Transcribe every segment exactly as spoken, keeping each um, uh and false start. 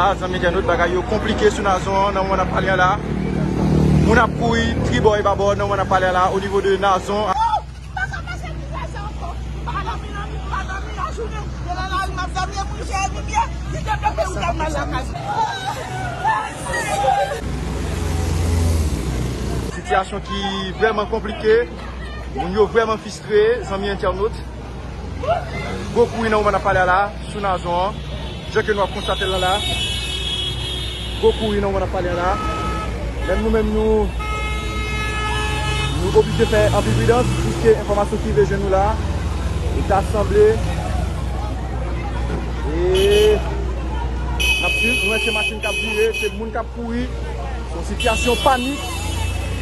A, zanmi entènot, bagay yo konplike sou Nazon an nan moman n ap pale a la. Moun ap kouri tribò e babò nan moman n ap pale a la, o nivo de Nazon. Sitiyasyon ki vrèman konplike, moun yo vrèman fristre, zanmi entènot. Gwo kouri nan moman n ap pale a la, sou Nazon an. Jan ke nou ap konstate l la. Gwo kouri nan moman n ap pale a la. Menm nou menm nou, nou oblije fè anpil pridans, piske enfòmasyon ki rive jwenn nou la, e ta sanble, e n ap swiv, nou wè se machin k ap vire, se moun k ap kouri. Se yon sitiyasyon panik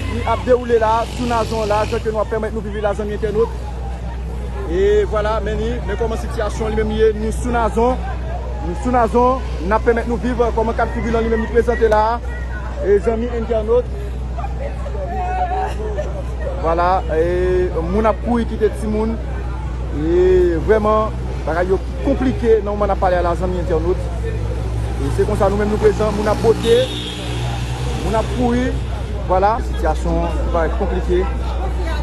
ki ap dewoule la, sou Nazon la, jan ke nou ap pèmèt nou viv la, zanmi entènot. E vwala, men li, men kòman sitiyasyon li menm ye, nou sou Nazon, nou sou Nazon, n ap pèmèt nou viv kòman kad figi lan li menm li prezante la, e zanmi entènot. Vwala, e moun ap kouri kite timoun, e vrèman, bagay yo konplike nan moman n ap pale a la, zanmi entènot. E se konsa nou menm nou prezan, moun ap bote, moun ap kouri. Vwala, sitiyasyon ki parèt konplike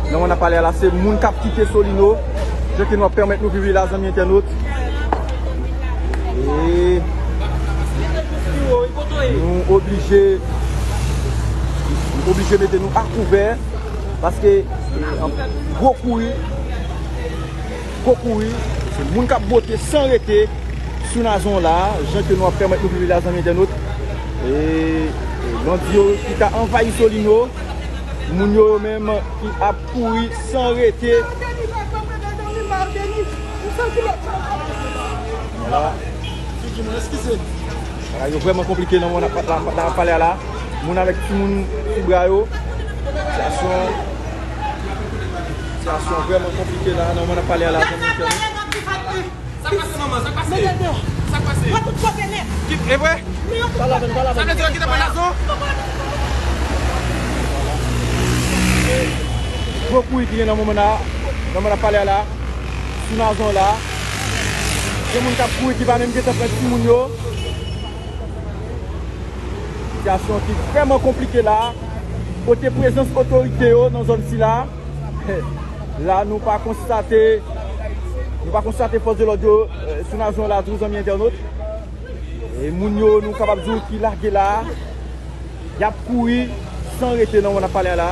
nan moman n ap pale a la, se moun k ap kite Solino, jan ke nou ap pèmèt nou viv la, zanmi entènot. E nou oblije, nou oblije mete nou a kouvè, paske, e, gwo kouri, gwo kouri, se moun k ap bote san rete sou Nazon la, jan ke nou ap pèmèt nou viv la, zanmi entènot. E, e bandi yo ki ka anvayi Solino, moun yo, yo menm ki ap kouri san rete. Vwala. Bagay yo vrèman konplike nan moman n ap, n ap, n ap pale a la. Moun avèk timoun sou bra yo. Sitiyasyon, sitiyasyon vrèman konplike la nan moman n ap pale a la, zanmi entènot. Sa k pase, manman? Sa k pase? Sa k pase? Mwen tout kote nèt. Ki, e vre? Sa vle di yo kite mwen Nazon? Gwo kouri ki gen nan moman la, nan moman n ap pale a la, sou Nazon la. Gen moun k ap kouri ki pa menm gentan pran timoun yo. Sitiyasyon ki vrèman konplike la. Kote prezans otorite yo nan zòn sila? La, nou pa konstate, nou pa konstate fòs de lòd yo, eh, sou Nazon la tou, zanmi entènot. E moun yo, nou kapab di w ki lage la, y ap kouri san rete nan moman n ap pale a la.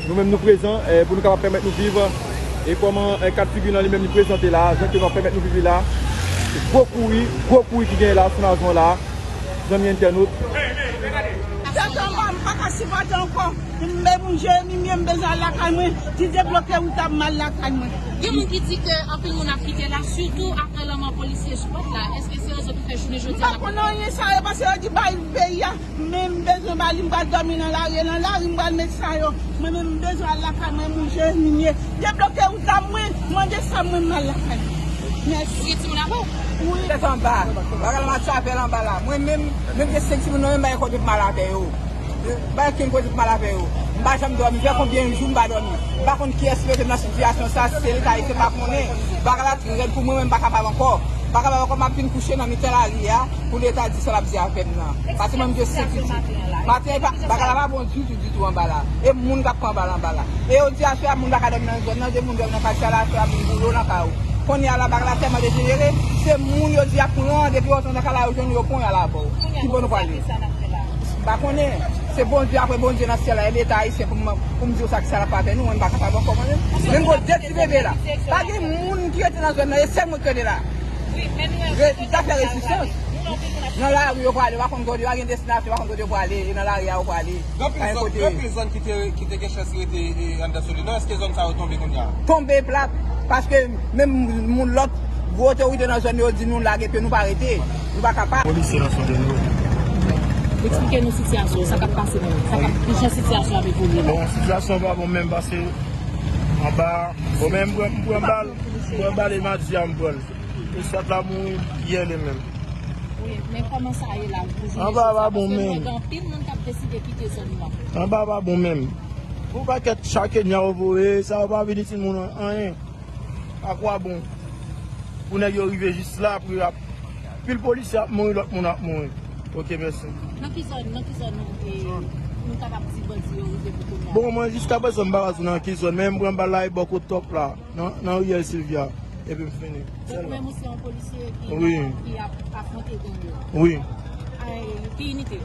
Nou menm nou prezan, eh, pou nou kapab pèmèt nou viv. E kòman, eh, kad figi lan li menm li prezante la, jan ke nou ap pèmèt nou viv li la. Gwo kouri, gwo kouri ki genyen la sou Nazon la, zanmi entènot. Tèt anba, m pa ka sipòte ankò. M be-, m je, m ye, m bezwen al lakay mwen. Di debloke wout la, m al lakay mwen. Gen moun ki di ke anpil moun ap kite la, sitou apre lanmò polisye Jpòt la. Èske se rezon ki fè jounen jodi a n ap... M pa konn anyen sa yo, paske yo di bay peyi a. Men m bezwen ba li, m pral dòmi nan lari, e nan lari m pral met sa yo. Mwen menm m bezwen al lakay mwen, m je, m ye. Debloke wout la, mwen mande sa mwen, m al lakay mwen. Mèsi. Ou gen timoun avè w? Wi. Tèt anba. Bagay la m ap chape l anba la. Mwen menm, menm gen senk timoun nan men m, m pa gen kote pou m al avè yo. M pa gen kenn kote pou m al avè yo. M pa janm dòmi. Fè konbyen jou m pa dòmi. M pa konn kiyès ki mete m nan sitiyasyon sa, si se Leta ayisyen m pa konnen. Bagay la trè rèd pou mwen, mwen m pa kapab ankò. M pa kapab ankò, m ap vin kouche nan mitan lari a pou Leta di sa l ap di avè m nan. Paske mwen m gen senk pitit. Maten an, bagay la pa bon ditou, ditou anba la. E moun k ap pran bal anba la. E yo di aswè a moun pa ka dòmi nan zòn nan, de moun dòmi nan katye a la, aswè a moun boule w nan kay ou. Kounye a la, bagay la tèlman dejenere, se moun yo di y ap pran, depi w antre nan kay la, yo jwenn ou, yo pran w, y al avè w. Ki bò nou prale? M pa konnen. Se Bondye apre Bondye nan syèl la, e Leta ayisyen pou m, pou m di w sa, kisa l ap avè nou, mwen m pa kapab ankò mwen menm. Menm gon de ti bebe la. Pa gen moun ki rete nan zòn nan, e sèl mwen ki rete la. Re-, m ta fè rezistans. Nan lari yo prale, yo pa konn kote, yo pa gen destinasyon, yo pa konn kote yo prale, e nan lari a yo prale. Gen anpil zòn, gen anpil zòn ki te, ki te gen chans rete, e, anndan Solino. Èske zòn sa yo tonbe kounye a? Tonbe plat, paske menm moun lòt gwo otorite nan zòn yo di nou lage pye, nou pa rete, nou pa kapab. Polisye nan Solino. Eksplike nou sitiyasyon, sa k ap pase menm, sa k ap, kijan sitiyasyon ap evolye la. Bon, sitiyasyon pa bon menm, paske anba, bon, men m pran, m pran bal, m pran bal e madi a m pran l. E sòt la mouri yè li menm. Wi, men kòman sa ye la pou jounen jodi a? Anba pa bon menm. Paske nou wè gen anpil moun k ap deside kite zòn nan. Anba pa bon menm. Pou pakèt chake nya yo voye, sa yo pa vin itil moun anyen. A kwa bon? Pou nèg yo rive jis la, pou y ap, pil polisye ap mouri, lòt moun ap mouri. Ok, mèsi. Nan ki zòn, nan ki zòn nou, e, nou kapab di bandi yo rive pou kounye a? Bon, mwen jiska prezan m pa ka di nan ki zòn, men m pran bal la e bò kot Top la, nan, nan riyèl Silvya, epi m fini. Donk ou menm ou se yon polisye ki, Wi. Ki ap afwonte gang yo? Wi. Ay, ki inite?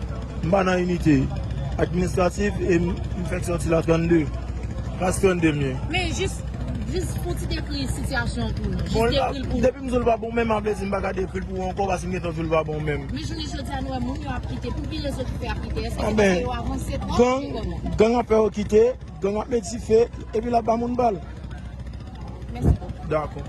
M pa nan inite administratif e m, m fèk sòti la trannde. Klas trannde m ye. Men jis, jis pou ti dekri sitiyasyon an pou nou. Jis Bon, dekri l pou nou. Depi m di w l pa bon menm, m ap di m pa ka dekri l pou ou ankò paske m gentan di w l pa bon menm. Men jounen jodi a nou wè moun yo ap kite. Pou ki rezon ki fè ap kite? Èske se Ah ben, paske yo avanse twòp? gang, Se kòman? Gang ap fè yo kite, gang ap met dife, epi l ap ba moun bal. Mèsi bokou. Dakò.